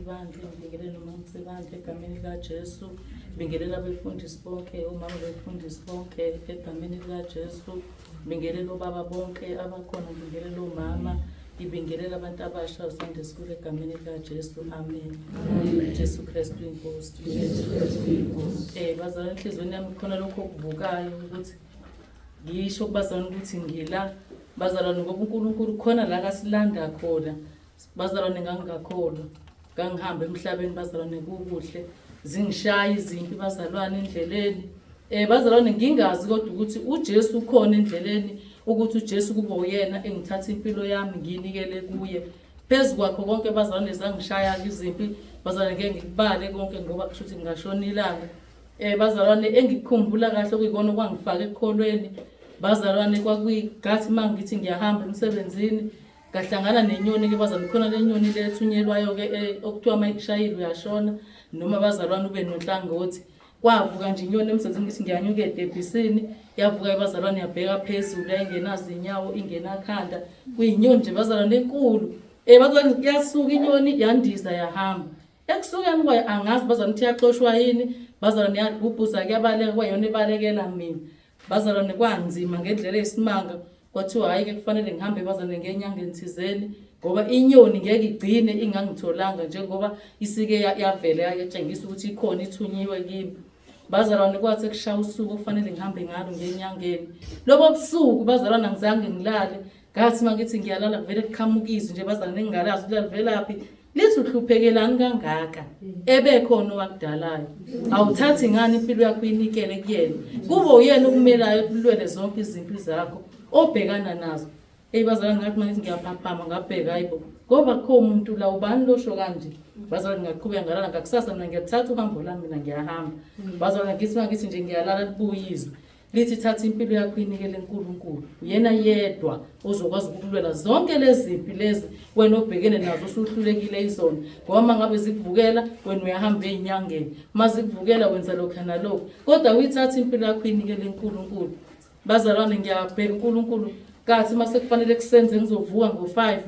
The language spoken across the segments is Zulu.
Nsibande, ngibingelele nomama Nsibande egameni likaJesu. Ngibingelela abefundisi bonke, omama befundisi bonke egameni likaJesu. Ngibingelela obaba bonke abakhona, ngibingelela omama. Ngibingelela abantu abasha Sunday School egameni likaJesu. Amen. Jesu Kristu inkosi. Jesu Kristu inkosi. Bazalwane, enhliziyweni yami khona lokho okuvukayo ukuthi ngisho kubazalwane ukuthi ngila bazalwane ngoba uNkulunkulu khona la kasilanda khona. Bazalwane, ngangingakholwa, ngangihamba emhlabeni bazalwane kukuhle, zingishaya izimpi bazalwane endleleni. Bazalwane, ngingazi kodwa ukuthi uJesu ukhona endleleni, ukuthi uJesu kube uyena engithatha impilo yami ngiyinikele kuye. Phezu kwakho konke bazalwane zangishaya izimpi bazalwane, ngeke ngikubale konke ngoba kusho ukuthi ngingashona ilanga. Bazalwane, engikukhumbula kahle okuyikona okwangifaka ekukholweni bazalwane, kwakuyigathi uma ngithi ngiyahamba emsebenzini ngahlangana nenyoni ke bazalwane. Khona le nyoni le ethunyelwayo ke okuthiwa uma ikushayile uyashona noma bazalwane ube nonhlangothi. Kwavuka nje inyoni emsebenzini, ngithi ngiyanyuka edebhisini, yavuka bazalwane yabheka phezulu, yayingenazo inyawo, ingenakhanda, kuyinyoni nje bazalwane enkulu. Bazalwane, yasuka inyoni yandiza yahamba. Ekusukeni kwayo angazi bazalwane ukuthi yaxoshwa yini bazalwane, yagubhuza kuyabaleka kwayona ibalekela mina bazalwane. Kwanzima ngendlela eyisimanga, kwathiwa hhayi-ke kufanele ngihambe bazalwane ngenyanga thizeni ngoba inyoni ngeke igcine ingangitholanga njengoba isike yavele yatshengisa ukuthi ikhona ithunyiwe kimi bazalwane. Kwathi kushaya usuku okufanele ngihambe ngalo ngenyangeni, lobo busuku bazalwane angizange ngilale. Ngathi uma ngithi ngiyalala kuvele kuqhamuka izwi nje bazalwane engingalazi ukuthi lalivelaphi, lithi, "Uhluphekelani kangaka ebekhona owakudalayo? Awuthathi ngani impilo yakho uyinikele kuyena, kube uyena okumelayo kulwele zonke izimpi zakho obhekana nazo?" Eyi bazalwane, ngathi mangithi ngiyaphaphama ngabheka, hayibo, ngoba kukho umuntu la, ubani losho kanje bazalwane? Ngaqhubeka ngalala. Ngakusasa mina ngiyathatha uhambo lami, mina ngiyahamba bazalwane. Ngithi uma ngithi nje ngiyalala libuye izwi lithi, "Thatha impilo yakho uyinikele uNkulunkulu, uyena yedwa ozokwazi ukukulwela zonke lezi zimpi lezi wena obhekene nazo usuhlulekile izona, ngoba uma ngabe zikuvukela wena uyahamba ey'nyangeni, uma zikuvukela wenza lokhu nalokhu, kodwa uyithatha impilo yakho uyinikele uNkulunkulu." Bazalwane, ngiyabheka uNkulunkulu, kathi uma sekufanele kusenze ngizovuka ngo-5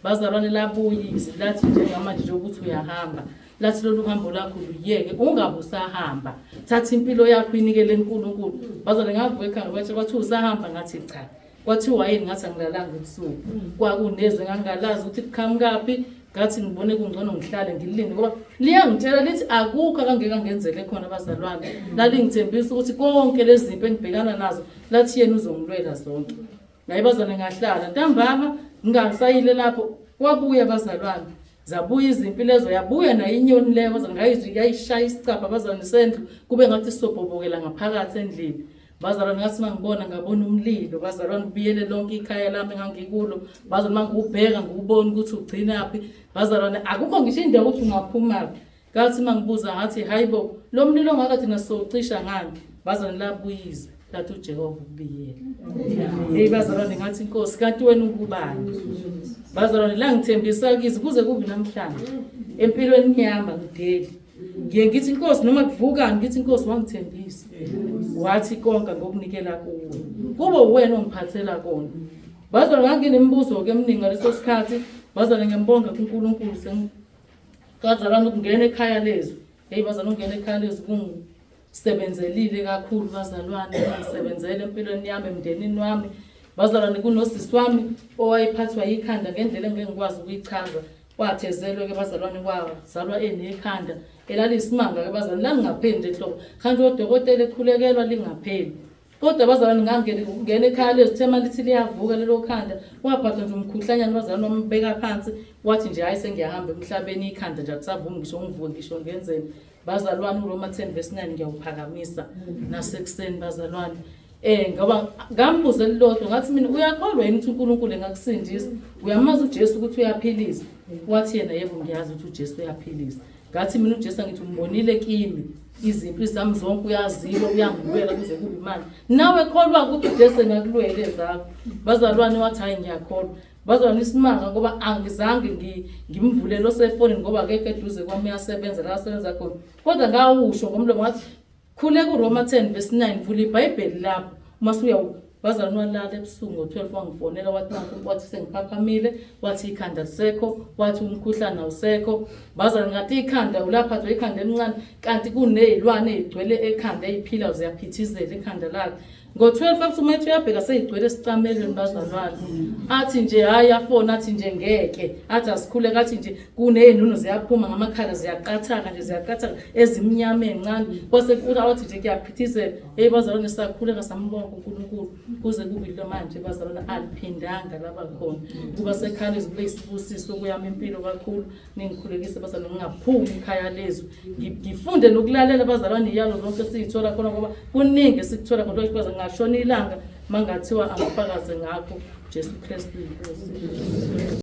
bazalwane, labuya izwi lathi, njengamanje nje ukuthi uyahamba, lathi lolu hambo lakho luyeke, ungabe usahamba, thatha impilo yakho inikele uNkulunkulu. Bazalwane, ngavuka ekhaya kwathi kwathiwa usahamba, ngathi cha. Kwathiwa yini? Ngathi angilalanga ebusuku, kwakunezwe ngangingalazi ukuthi kuqhamukaphi. Ngathi ngibone kungcono ngihlale ngilinde ngoba liyangitshela lithi akukho akangeke angenzele khona bazalwane. Lalingithembisa ukuthi konke lezi zinto engibhekana nazo, lathi yena uzongilwela zonke. Ngaye bazalwane, ngahlala. Ntambama ngingasayile lapho kwabuya bazalwane, zabuya izimpi lezo, yabuya nayo inyoni leyo bazalwane. Ngayizwa yayishaya isicabha bazalwane sendlu, kube ngathi sisobhobokela ngaphakathi endlini bazalwane. Ngathi mangibona, ngabona umlilo bazalwane ubiyele lonke ikhaya lami engangikulo bazalwane. Mangiwubheka ngiwubona ukuthi ugcinaphi bazalwane, akukho ngisho indawo ukuthi ungaphumaphi. Ngathi mangibuza ngathi, "Hayibo, lo mlilo ongaka thina sowucisha ngani?" Bazalwane, labuya izwi lathi, "UJehova ukubiyela." Hey bazalwane, ngathi, "Inkosi, kanti wena ukubani?" Bazalwane, la ngithembisa kizi kuze kube namhlanje empilweni yami angideli. Ngiye ngithi, "Inkosi, noma kuvuka," ngithi, "Inkosi, wangithembisa wathi konke ngokunikela kuwe, kube uwena ongiphathela kona." Bazalwane, nganginemibuzo-ke eminingi ngaleso sikhathi bazalwane. Ngiyambonga kuNkulunkulu bazalwane ukungena ekhaya lezwi. Heyi bazalwane, ukungena ekhaya lezwi kungisebenzelile kakhulu bazalwane, kungisebenzele empilweni yami, emndenini wami bazalwane. Kunosisi wami owayephathwa yikhanda ngendlela engeke ngikwazi ukuyichaza. Wathezelwe-ke bazalwane, kwazalwa enekhanda elaliyisimanga-ke bazalwane, langingapheli nje nhlobo, kanti odokotela ekhulekelwa lingapheli. Kodwa bazalwane, ngangena ekhaya lezithema lithi liyavuka lelo khanda. Waphathwa nje umkhuhlanyana bazalwane, wambeka phansi, wathi nje, "Hhayi, sengiyahamba emhlabeni, ikhanda nje akusavumi ngisho ngivuke ngisho ngenzeni." Bazalwane, uRoma 10 verse 9 ngiyawuphakamisa nasekuseni bazalwane. Ngoba ngambuza elilodwa, ngathi mina, "Uyakholwa yini ukuthi uNkulunkulu engakusindisa? Uyamazi uJesu ukuthi uyaphilisa?" Wathi yena, "Yebo, ngiyazi ukuthi uJesu uyaphilisa." Ngathi mina, "UJesu angithi umbonile kimi, izimpi zami zonke uyazilwa, uyangilwela kuze kube imali. Nawe kholwa ukuthi uJesu engakulwela ezakho." Bazalwane, wathi, "Hayi, ngiyakholwa." Bazalwane, isimanga ngoba angizange ngimvulele osefonini ngoba akekho eduze kwami, uyasebenza la asebenza khona, kodwa ngawusho ngomlomo ngathi, "Khuleka uRoma 10 verse 9, vula iBhayibheli lapho uma Bazalwane walala ebusuku ngo-12 wangifonela wathi nanku wathi sengiphaphamile, wathi ikhanda lisekho, wathi umkhuhlane awusekho. Bazalwane ngathi ikhanda ulaphathwa ikhanda elincane kanti kuney'lwane ey'gcwele ekhanda ey'phila ziyaphithizela ikhanda lakhe. Ngo-12 ebusuku uma ethi uyabheka seyigcwele esicamelweni bazalwane. Athi nje hhayi afona athi nje ngeke, athi asikhuleke athi nje kuney'nunu ziyaphuma ngamakhala ziyaqathaka nje ziyaqathaka ezimnyama ey'ncane. Kwase athi nje kuyaphithizela. Hey bazalwane sakhuleka sambonga uNkulunkulu kuze kube yilo manje bazalwane aliphindanga laba khona. Kuba sekhaya lezwi kube isibusiso kuyami impilo kakhulu ningikhulekise bazalwane ngingaphumi ikhaya lezwi. Ngifunde nokulalela bazalwane iyalo zonke esiyithola khona ngoba kuningi esikuthola khona kodwa ngashona ilanga mangathiwa angifakaze ngakho Jesu Kristu inkosi.